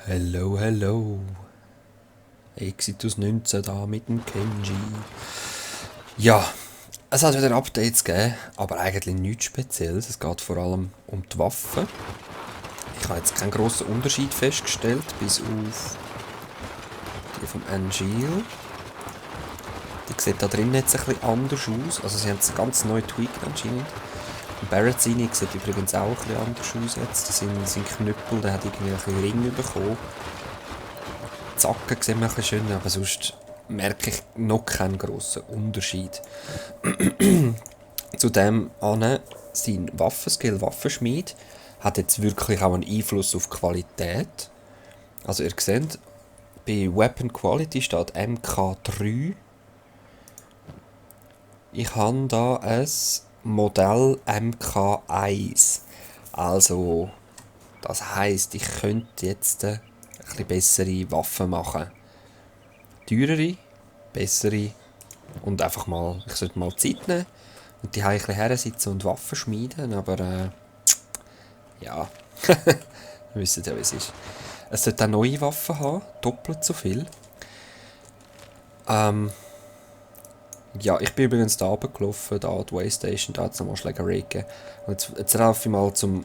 Hello, hello. Exitus 19 da mit dem Kenji. Ja, es hat wieder Updates gegeben, aber eigentlich nichts Spezielles. Es geht vor allem um die Waffen. Ich habe jetzt keinen grossen Unterschied festgestellt, bis auf die vom Angeal. Die sieht da drin jetzt ein bisschen anders aus. Also sie haben es ganz neu tweakt anscheinend. Barrett seine sieht übrigens auch ein bisschen anders aus jetzt. Sein Knüppel, der hat irgendwie ein bisschen Ring bekommen. Die Zacken sehen wir ein bisschen schöner, aber sonst merke ich noch keinen grossen Unterschied. Zudem sein Waffenskill, Waffenschmied, hat jetzt wirklich auch einen Einfluss auf die Qualität. Also ihr seht, bei Weapon Quality steht MK3. Ich habe da ein Modell MK1. Also, das heisst, ich könnte jetzt ein bisschen bessere Waffen machen. Teurere, bessere und einfach mal, ich sollte mal Zeit nehmen und die ein bisschen hersitzen und Waffen schmieden, aber ja, wir wissen ja, wie es ist. Es sollte auch neue Waffen haben, doppelt so viel. Ja, ich bin übrigens da runtergelaufen, da an die Waystation, da hat es nochmal Schlägerei gegeben. Und jetzt laufe ich mal zu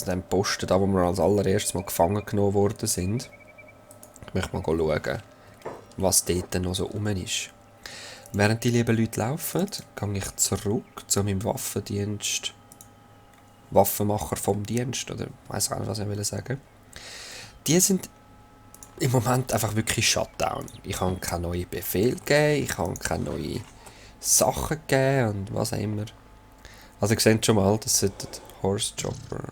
dem Posten, da wo wir als allererstes mal gefangen genommen worden sind. Ich möchte mal schauen, was dort noch so rum ist. Während die lieben Leute laufen, gehe ich zurück zu meinem Waffendienst. Waffenmacher vom Dienst, oder ich weiss auch nicht, was ich sagen will. Die sind im Moment einfach wirklich Shutdown. Ich habe keinen neuen Befehl gegeben, ich habe keine neuen Sachen gegeben und was auch immer. Also ihr seht schon mal, das sind Horse Chopper.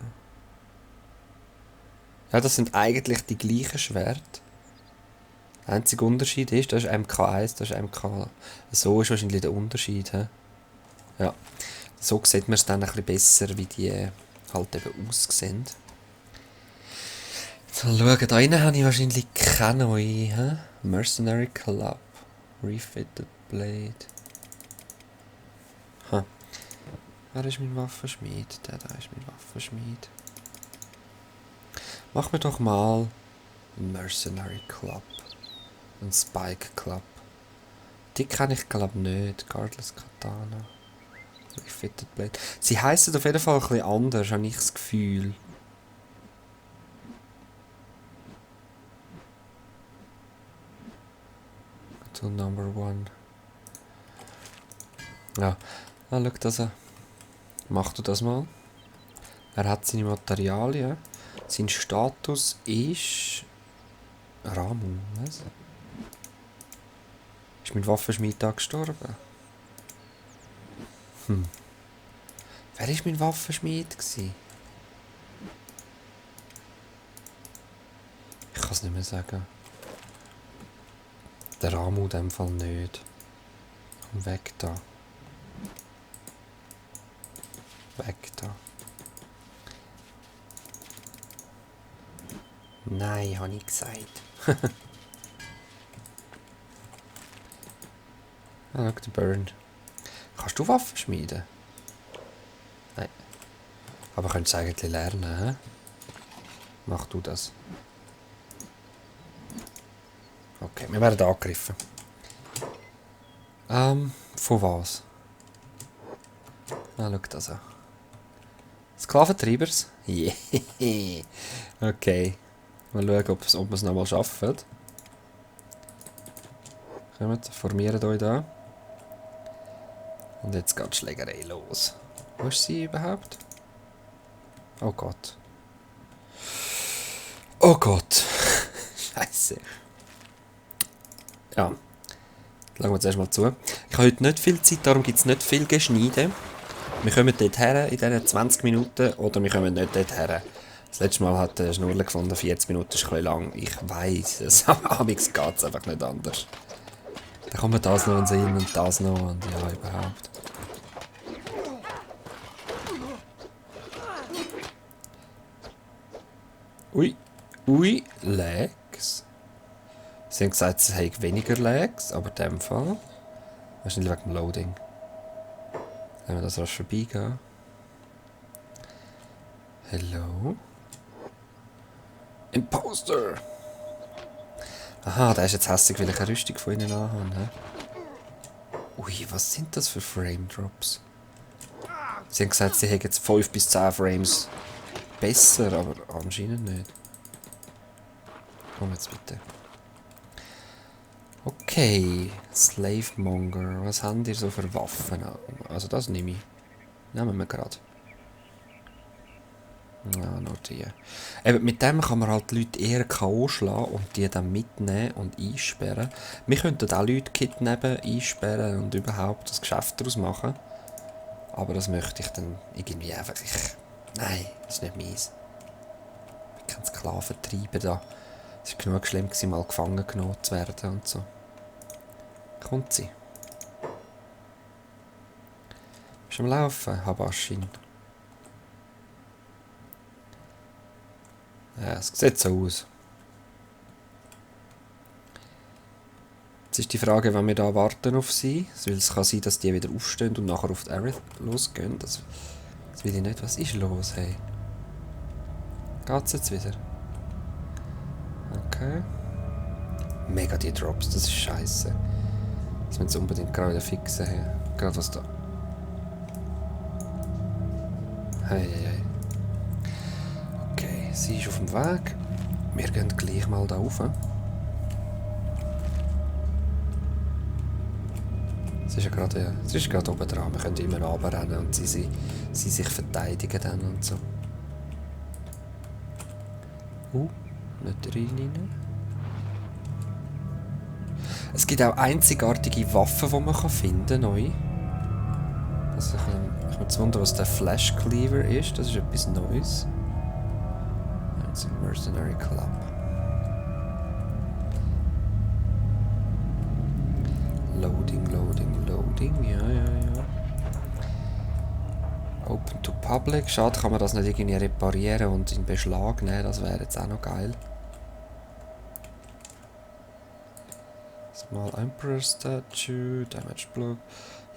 Ja, das sind eigentlich die gleichen Schwerter. Der einzige Unterschied ist, das ist MK1, das ist MK... So ist wahrscheinlich der Unterschied. He? Ja. So sieht man es dann ein bisschen besser, wie die halt eben aussehen. Jetzt mal schauen, da innen habe ich wahrscheinlich keine neue. He? Mercenary Club. Refitted Blade. Ha. Wer ist mein Waffenschmied? Der da ist mein Waffenschmied. Machen wir doch mal Mercenary Club. Ein Spike Club. Die kenne ich glaube nicht. Guardless Katana. Refitted Blade. Sie heissen auf jeden Fall ein bisschen anders, habe ich das Gefühl. To number one. Ja, schau das an. Mach du das mal. Er hat seine Materialien. Sein Status ist... Ramu, was? Ist mein Waffenschmied da gestorben? Wer war mein Waffenschmied gewesen? Ich kann es nicht mehr sagen. Der Ramu in dem Fall nicht. Komm weg da. Weg da. Nein, habe ich gesagt. Ah, schau, der Burn. Kannst du Waffen schmieden? Nein. Aber könntest du eigentlich lernen, hä? Mach du das. Okay, wir werden angegriffen. Von was? Ah, schau das an. Sklaventreibers? Yeah. Okay. Mal schauen, ob wir es nochmal schaffen. Kommt, formiert euch da. Und jetzt geht die Schlägerei los. Wo ist sie überhaupt? Oh Gott. Oh Gott. Scheiße. Ja. Schauen wir zuerst mal zu. Ich habe heute nicht viel Zeit, darum gibt es nicht viel Geschneiden. Wir kommen dort her in diesen 20 Minuten oder wir kommen nicht dort her. Das letzte Mal hat der Schnurren gefunden, 40 Minuten ist ein bisschen lang. Ich weiss es, aber abends geht es einfach nicht anders. Dann kommt das noch in den Sinn und das noch und ja, überhaupt. Ui, ui, Lags. Sie haben gesagt, es hätte weniger Lags, aber in dem Fall. Wahrscheinlich wegen dem Loading. Wenn wir das rasch vorbeigehen. Hello? Imposter! Aha, der ist jetzt hässlich, weil ich eine Rüstung von ihnen anhabe. He? Ui, was sind das für Frame Drops? Sie haben gesagt, sie hätten jetzt 5 bis 10 Frames besser, aber anscheinend nicht. Komm jetzt bitte. Okay, Slave Monger. Was haben die so für Waffen? Also das nehme ich. Nehmen wir gerade. Ja, nur die. Eben, mit dem kann man halt die Leute eher K.O. schlagen und die dann mitnehmen und einsperren. Wir könnten auch Leute kidnappen, einsperren und überhaupt das Geschäft daraus machen. Aber das möchte ich dann irgendwie einfach... Nein, das ist nicht meins. Ich bin kein Sklaventreiber da. Es war genug schlimm, mal gefangen genommen zu werden und so. Kommt sie. Bist du am Laufen, Habaschin? Ja, es sieht so aus. Jetzt ist die Frage, wenn wir da warten auf sie. Weil es kann sein, dass die wieder aufstehen und nachher auf die Aerith losgehen. Das will ich nicht. Was ist los, hey? Geht's jetzt wieder? Okay. Mega die Drops, das ist scheiße. Das müssen sie unbedingt gerade wieder fixen. Hey. Gerade was da. Hey, hey, hey. Okay, sie ist auf dem Weg. Wir gehen gleich mal da rauf. Sie ist gerade oben dran. Wir können immer runterrennen und sie sich verteidigen dann und so. Nicht rein. Es gibt auch einzigartige Waffen, die man finden kann, neu. Also ich muss wundern, was der Flash Cleaver ist. Das ist etwas Neues. Das ist ein Mercenary Club. Loading. Ja. Open to Public. Schade, kann man das nicht irgendwie reparieren und in Beschlag nehmen. Das wäre jetzt auch noch geil. Small Emperor Statue. Damage Block.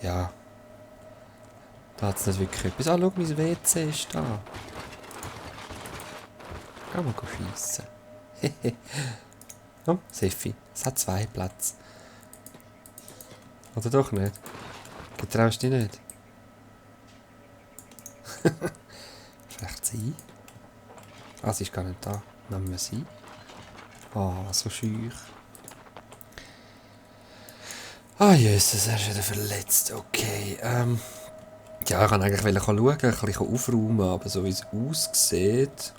Ja. Da hat es nicht wirklich etwas. Ah, schau, mein WC ist da. Geh mal schiessen. Komm, Seffi. Es hat 2 Plätze. Oder doch nicht? Getraust du dich nicht? Vielleicht sie? Ah, sie ist gar nicht da. Nehmen wir sie. Ah, so schüch. Ah, Jesus, er ist wieder verletzt. Okay, ja, ich kann eigentlich schauen, ein bisschen aufräumen, aber so wie es aussieht...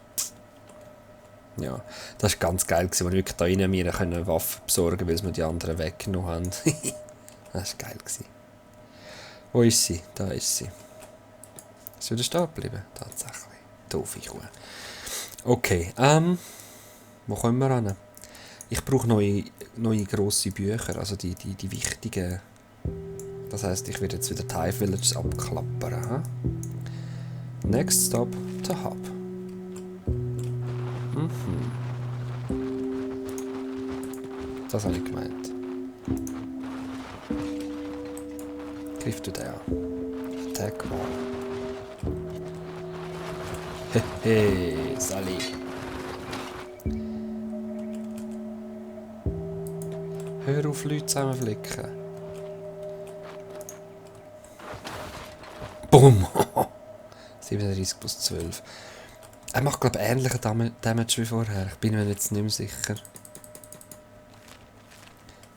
Ja, das war ganz geil, als wir wirklich da rein mir Waffen besorgen konnten, weil wir die anderen weggenommen haben. Das war geil. Wo ist sie? Da ist sie. Ist sie wieder stehen geblieben? Tatsächlich. Doofe Kuh. Okay, wo kommen wir hin? Ich brauche neue grosse Bücher, also die wichtigen. Das heisst, ich werde jetzt wieder Hive Villages abklappern. Next stop, the Hub. Das habe ich gemeint. Griff du den an. Attack mal. Hehe, Sally. Hör auf, Leute zusammenflicken. Bumm! 37 plus 12. Er macht, glaube ich, ähnlichen Damage wie vorher. Ich bin mir jetzt nicht mehr sicher.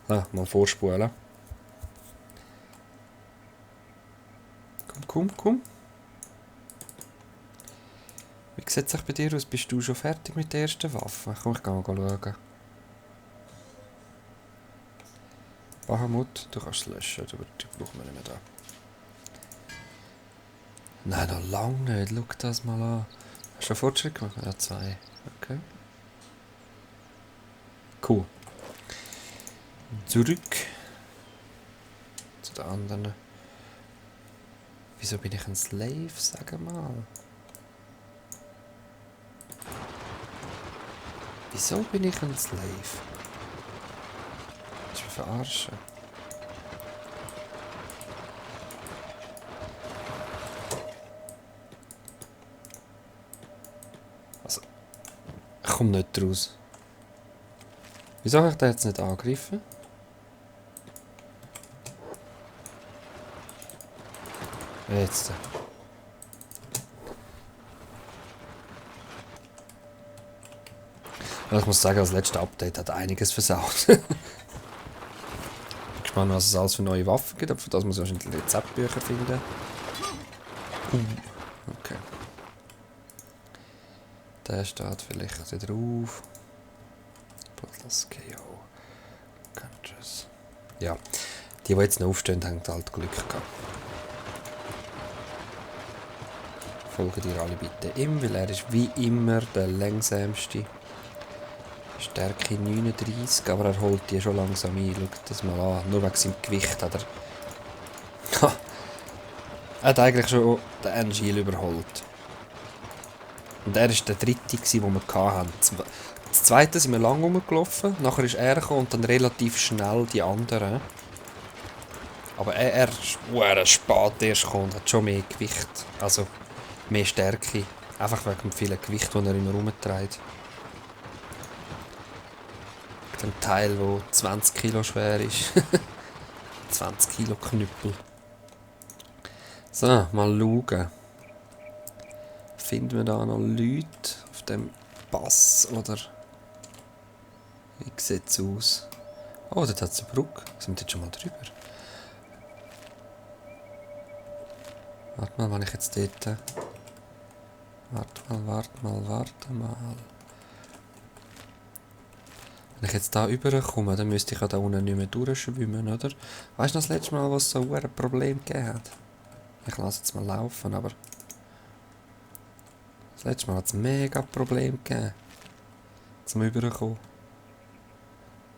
Ah, mal vorspulen. Komm. Wie sieht es bei dir aus? Bist du schon fertig mit der ersten Waffe? Komm, ich gehe mal schauen. Bahamut, du kannst es löschen, die brauchen wir nicht mehr da. Nein, noch lange nicht. Schau das mal an. Hast du schon Fortschritt gemacht? Ja, 2. Okay. Cool. Zurück zu den anderen. Wieso bin ich ein Slave? Sag mal. Wieso bin ich ein Slave? Willst du mich verarschen? Also. Ich komme nicht raus. Wieso habe ich den jetzt nicht angegriffen? Jetzt. Ja, ich muss sagen, das letzte Update hat einiges versaut. Ich bin gespannt, was es alles für neue Waffen gibt, aber für das muss ich wahrscheinlich Rezeptbücher finden. Okay. Der steht vielleicht wieder drauf. Plus KO. Countries. Ja. Die jetzt noch aufstehen, haben halt Glück gehabt. Folgen dir alle bitte ihm, weil er ist wie immer der langsamste. Stärke 39, aber er holt die schon langsam ein. Schaut das mal an. Nur wegen seinem Gewicht hat er... Er hat eigentlich schon den Angel überholt. Und er war der dritte, den wir hatten. Das zweite sind wir lang rumgelaufen, nachher ist er gekommen und dann relativ schnell die anderen. Aber er ist spät erst gekommen und hat schon mehr Gewicht. Also mehr Stärke. Einfach wegen dem vielen Gewicht, das er immer rumträgt. Ein Teil, der 20 Kilo schwer ist. 20 Kilo Knüppel. So, mal schauen. Finden wir da noch Leute auf dem Pass, oder? Wie sieht es aus? Oh, dort hat es eine Brücke. Sind wir jetzt schon mal drüber? Warte mal, wenn ich jetzt dort... Warte mal. Wenn ich jetzt da rüberkomme, dann müsste ich ja da unten nicht mehr durchschwimmen, oder? Weißt du noch das letzte Mal, was es so ein Problem gegeben hat? Ich lasse jetzt mal laufen, aber... Das letzte Mal hat es mega Problem gegeben. Zum Rüberkommen.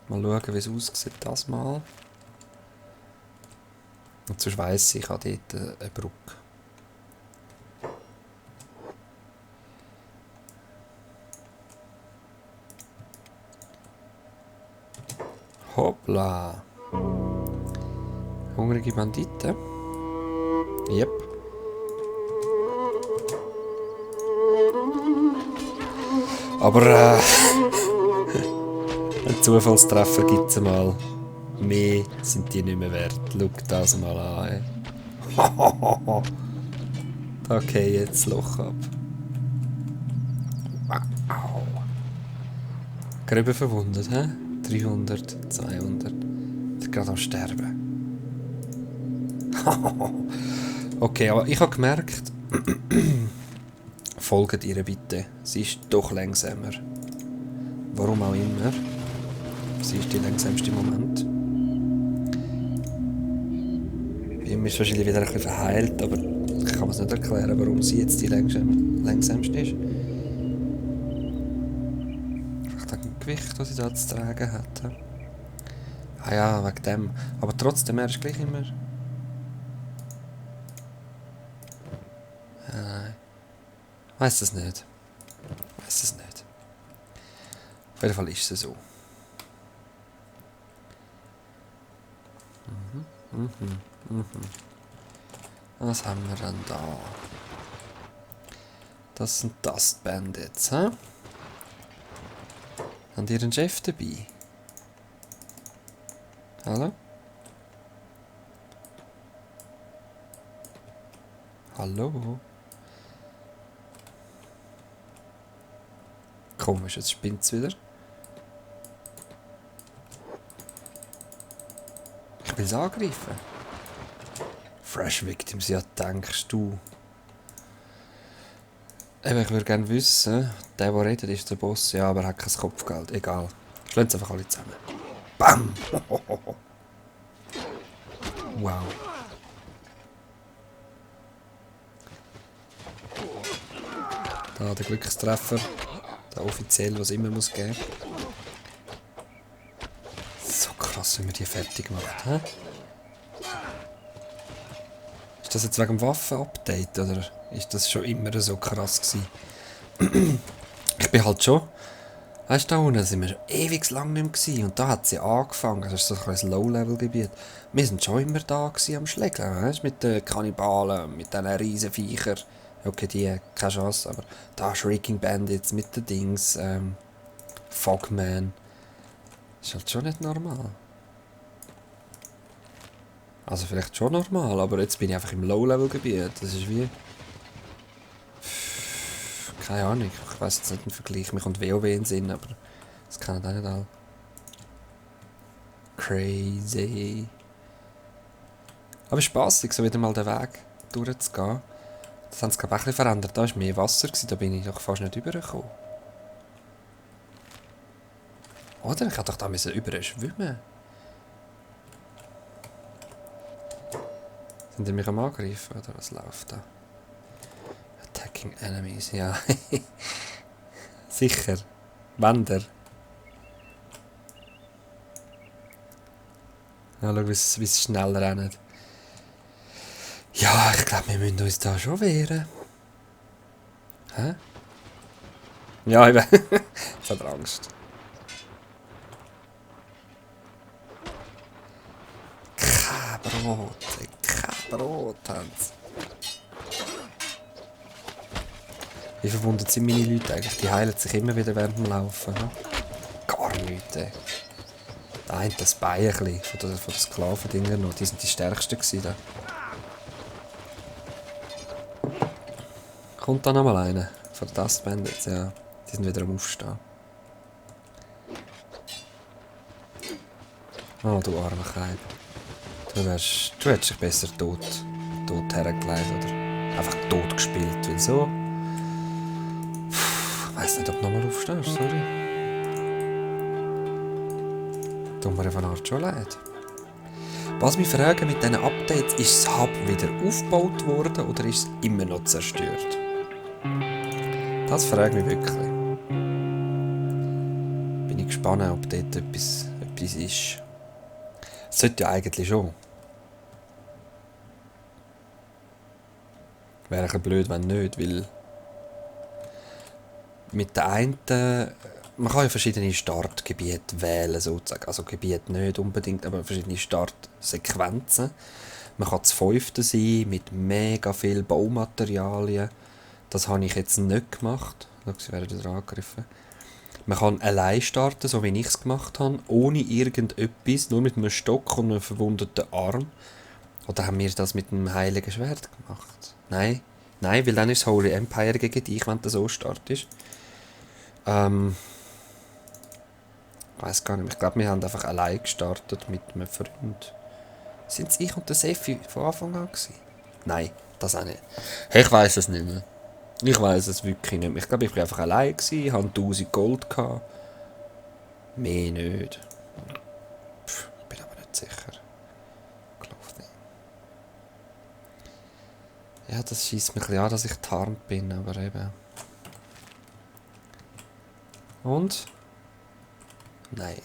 Mal schauen, wie es aussieht das Mal. Und sonst weiss ich habe dort eine Brücke. Hoppla. Hungrige Banditen. Yep. Aber ein Zufallstreffer gibt es mal. Mehr sind die nicht mehr wert. Schau das mal an. Okay, jetzt das Loch ab. Wow. Gröbe verwundet, hä? 300, 200. Ich bin gerade am Sterben. Okay, aber ich habe gemerkt, folgt ihr bitte. Sie ist doch langsamer. Warum auch immer. Sie ist der langsamste Moment. Bei ihm ist wahrscheinlich wieder ein bisschen verheilt, aber ich kann mir es nicht erklären, warum sie jetzt die langsamste ist. Gewicht, das sie da zu tragen hat. Ah ja, wegen dem. Aber trotzdem, er ist gleich immer... Ich weiss es nicht. Auf jeden Fall ist es so. Was haben wir denn da? Das sind Dust Bandits, hä? Habt ihr einen Chef dabei? Hallo? Hallo? Komisch, jetzt spinnt es wieder. Ich will es angreifen. Fresh Victims, ja, denkst du? Eben, ich würde gerne wissen, der redet, ist der Boss. Ja, aber er hat kein Kopfgeld. Egal. Schlagen sie einfach alle zusammen. Bam! Wow. Da der Glückstreffer. Der offiziell, was immer muss geben. So krass, wenn man die fertig macht, hä? Ist das jetzt wegen dem Waffen-Update, oder ist das schon immer so krass gewesen? Ich bin halt schon... Weißt du, da unten sind wir schon ewig lang nicht mehr gewesen, und da hat sie angefangen, das ist so ein Low-Level-Gebiet. Wir sind schon immer da gewesen am Schlägeln, weißt du, mit den Kannibalen, mit diesen riesen Viechern. Okay, die, keine Chance, aber da Shrieking Bandits mit den Dings, Fogman. Ist halt schon nicht normal. Also vielleicht schon normal, aber jetzt bin ich einfach im Low-Level-Gebiet. Das ist wie... Keine Ahnung, ich weiss jetzt nicht im Vergleich. Mir kommt WoW in den Sinn, aber das kennen auch nicht alle. Crazy. Aber spaßig, so wieder mal den Weg durchzugehen. Das haben sie glaube ich ein bisschen verändert. Da war mehr Wasser, da bin ich doch fast nicht rübergekommen. Oder? Ich hätte doch da rüber schwimmen. Sind die mich am Angreifen, oder was läuft da? Attacking Enemies, ja. Sicher. Wander. Ja, schau, wie es schnell rennt. Ja, ich glaube, wir müssen uns da schon wehren. Hä? Ja, ich bin... Jetzt hat er Angst. Kein Brot, kein Brot haben sie. Wie verwundet sind meine Leute eigentlich? Die heilen sich immer wieder während dem Laufen. Ne? Gar nichts, ey. Da haben das Bein ein bisschen von den Sklavendingern noch. Die sind die stärksten gewesen. Da. Kommt da noch mal einer von den Dust Bandits, ja. Die sind wieder am Aufstehen. Oh, du armer Keib. Du hättest dich besser tot hergelegt oder einfach tot gespielt, weil so... Ich weiss nicht, ob du nochmal aufstehst, sorry. Tut mir von Art schon leid. Was mich fragen mit diesen Updates, ist das Hub wieder aufgebaut worden oder ist es immer noch zerstört? Das frage ich mich wirklich. Bin ich gespannt, ob dort etwas ist. Das sollte ja eigentlich schon. Wäre ein bisschen blöd, wenn nicht, weil mit der einen, man kann ja verschiedene Startgebiete wählen, sozusagen. Also Gebiete nicht unbedingt, aber verschiedene Startsequenzen. Man kann das 5. sein, mit mega viel Baumaterialien. Das habe ich jetzt nicht gemacht. Schau, sie werden wieder angegriffen. Man kann allein starten, so wie ich es gemacht habe, ohne irgendetwas, nur mit einem Stock und einem verwundeten Arm. Oder haben wir das mit einem heiligen Schwert gemacht? Nein, weil dann ist das Holy Empire gegen dich, wenn du so startest. Ich weiss gar nicht mehr. Ich glaube, wir haben einfach allein gestartet mit einem Freund. Sind es ich und der Seffi von Anfang an gewesen? Nein, das auch nicht. Hey, ich weiss es nicht mehr. Ich weiss es wirklich nicht mehr. Ich glaube, ich war einfach allein gewesen, hatte 1000 Gold gehabt. Mehr nicht. Ich bin aber nicht sicher. Ich glaube nicht. Ja, das scheisst mich ein bisschen an, dass ich getarnt bin, aber eben. Und? Nein.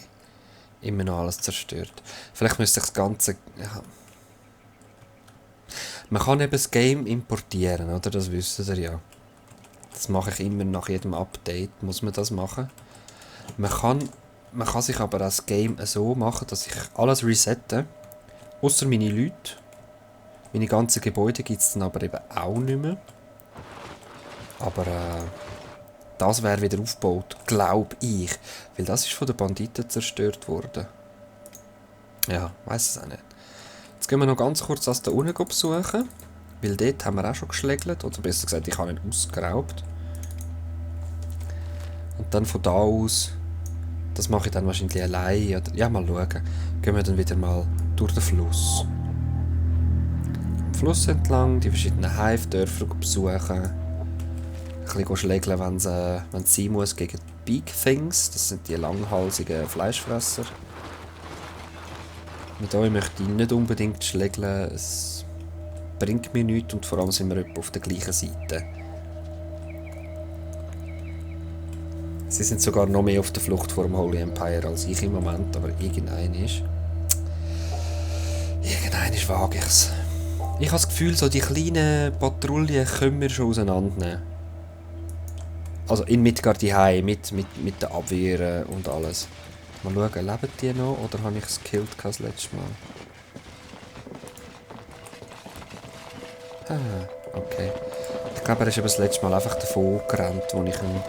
Immer noch alles zerstört. Vielleicht müsste ich das Ganze... Ja. Man kann eben das Game importieren, oder? Das wisst ihr ja. Das mache ich immer nach jedem Update, muss man das machen. Man kann sich aber das Game so machen, dass ich alles resette. Ausser meine Leute. Meine ganzen Gebäude gibt es dann aber eben auch nicht mehr. Aber das wäre wieder aufgebaut, glaube ich. Weil das ist von den Banditen zerstört worden. Ja, weiss es auch nicht. Jetzt gehen wir noch ganz kurz das da unten besuchen. Weil dort haben wir auch schon geschlägelt. Oder besser gesagt, ich habe ihn ausgeraubt. Und dann von da aus, das mache ich dann wahrscheinlich allein. Oder, ja, mal schauen. Gehen wir dann wieder mal durch den Fluss. Am Fluss entlang, die verschiedenen Hive-Dörfer besuchen. Ein bisschen schlägeln, wenn es sein muss, gegen die Big Things. Das sind die langhalsigen Fleischfresser. Mit euch möchte ich nicht unbedingt schlägeln. Es bringt mir nichts und vor allem sind wir auf der gleichen Seite. Sie sind sogar noch mehr auf der Flucht vor dem Holy Empire als ich im Moment, aber irgendein ist wage ich es. Ich habe das Gefühl, so die kleinen Patrouillen können wir schon auseinandernehmen. Also in Midgard die Hause, mit den Abwehren und alles. Mal schauen, leben die noch oder habe ich es gekillt das letzte Mal? Ah, okay. Ich glaube, er ist eben das letzte Mal einfach davon gerannt, wo ich ihn...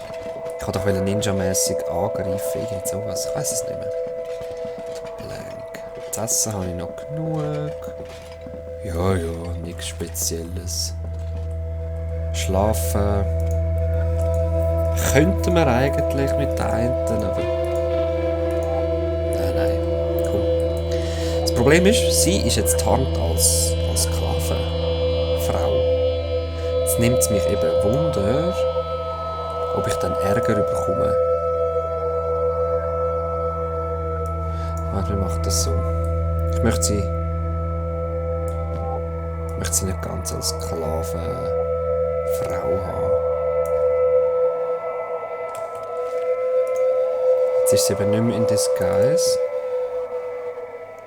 Ich wollte doch ninja-mässig angreifen, irgend sowas. Ich weiß es nicht mehr. Blank. Zu essen habe ich noch genug. Ja, ja, nichts Spezielles. Schlafen... Könnten wir eigentlich mit den einen, aber... Nein, komm. Das Problem ist, sie ist jetzt tarnt als Sklavenfrau. Jetzt nimmt es mich eben Wunder, ob ich dann Ärger bekomme. Warte, wir machen das so. Ich möchte sie nicht ganz als Sklavenfrau haben. Jetzt ist sie eben nicht mehr in Disguise.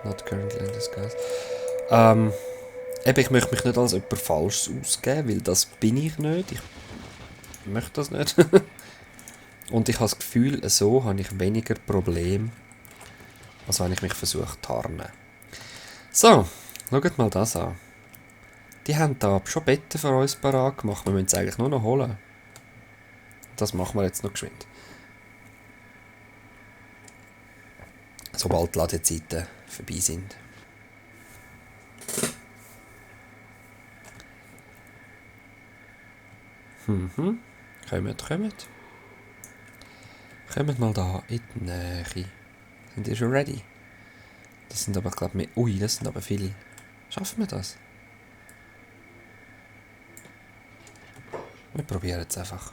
Not currently in Disguise. Eben, ich möchte mich nicht als jemand Falsches ausgeben, weil das bin ich nicht. Ich möchte das nicht. Und ich habe das Gefühl, so habe ich weniger Probleme, als wenn ich mich versuche zu tarnen. So, schaut mal das an. Die haben da schon Betten für uns parat gemacht. Wir müssen es eigentlich nur noch holen. Das machen wir jetzt noch geschwind. Sobald die Ladezeiten vorbei sind. Kommt. Kommt mal da in die Nähe. Sind ihr schon ready? Das sind aber, glaube ich, mehr... Ui, das sind aber viele. Schaffen wir das? Wir probieren jetzt einfach.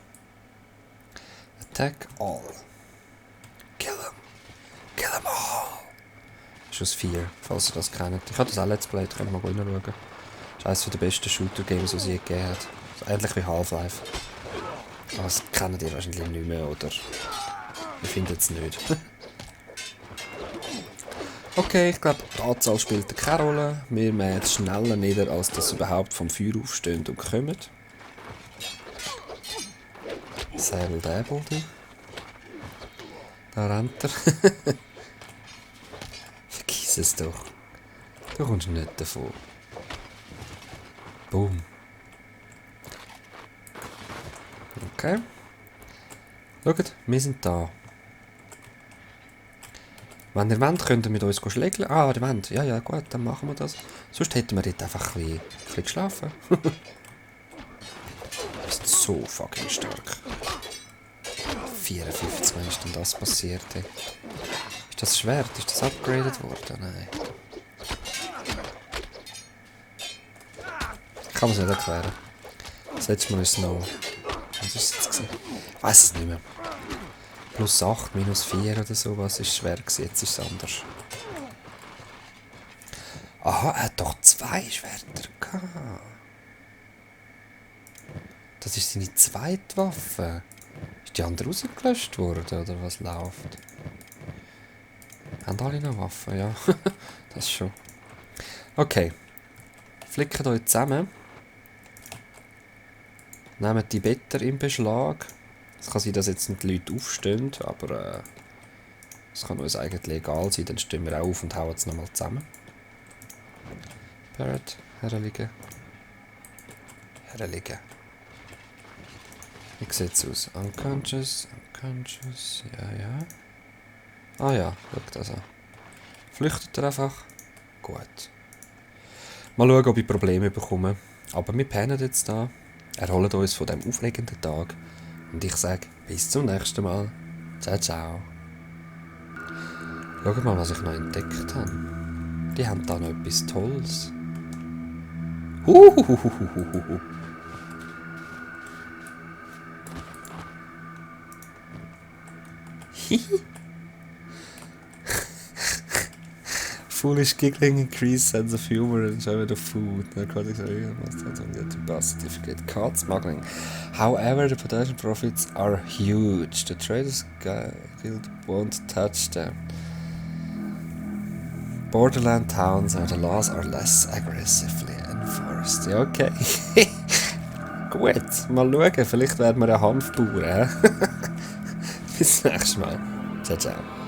Attack all. Kill them all. Schuss 4, falls ihr das kennt. Ich habe das auch Let's Play, könnt ihr mal reinschauen. Das ist eines der besten Shooter-Games, die es je gegeben hat. Also ähnlich wie Half-Life. Aber das kennt ihr wahrscheinlich nicht mehr, oder? Ich finde es nicht. Okay, ich glaube, die Anzahl spielt keine Rolle. Wir mähen jetzt schneller nieder, als dass sie überhaupt vom Feuer aufstehen und kommen. Säbel-Däbel, du. Da rennt er. Vergiss es doch. Du kommst nicht davon. Boom. Okay. Schaut, wir sind da. Wenn ihr wollt, könnt ihr mit uns schlägeln. Ah, ihr wollt. Ja, ja, gut, dann machen wir das. Sonst hätten wir dort einfach ein bisschen geschlafen. Du bist so fucking stark. 54, wann ist denn das passiert? Ey? Ist das Schwert? Ist das upgraded worden? Nein. Kann man es nicht erklären. Das letzte Mal ist es noch... Was ist es jetzt gewesen? Ich weiss es nicht mehr. Plus 8, minus 4 oder so, was ist schwer gewesen, jetzt ist es anders. Aha, er hat doch 2 Schwerter gehabt. Das ist seine zweite Waffe. Ist die andere rausgelöscht worden, oder was läuft? Haben alle noch Waffen? Ja, das schon. Okay. Flicken euch zusammen. Nehmt die Betten in Beschlag. Es kann sein, dass jetzt nicht die Leute aufstehen, aber es kann uns eigentlich egal sein. Dann stehen wir auch auf und hauen es nochmal zusammen. Parrot, herliegen. Herliegen. Wie sieht es aus? Unconscious, unconscious, ja. Ah ja, schau das an. Flüchtet er einfach? Gut. Mal schauen, ob ich Probleme bekomme. Aber wir pennen jetzt da. Erholen uns von diesem aufregenden Tag. Und ich sage, bis zum nächsten Mal. Ciao, ciao. Schaut mal, was ich noch entdeckt habe. Die haben da noch etwas Tolles. Huhuhuhuhuhu. Foolish giggling increased sense of humor and enjoyment of food. Narcotics area must also get to bus certificate. Card smuggling. However, the potential profits are huge. The Traders Guild won't touch them. Borderland towns where the laws are less aggressively enforced. Ja, okay. Gut, mal schauen. Vielleicht werden wir ein Hanfbauer. Bis nächstes Mal. Ciao, ciao.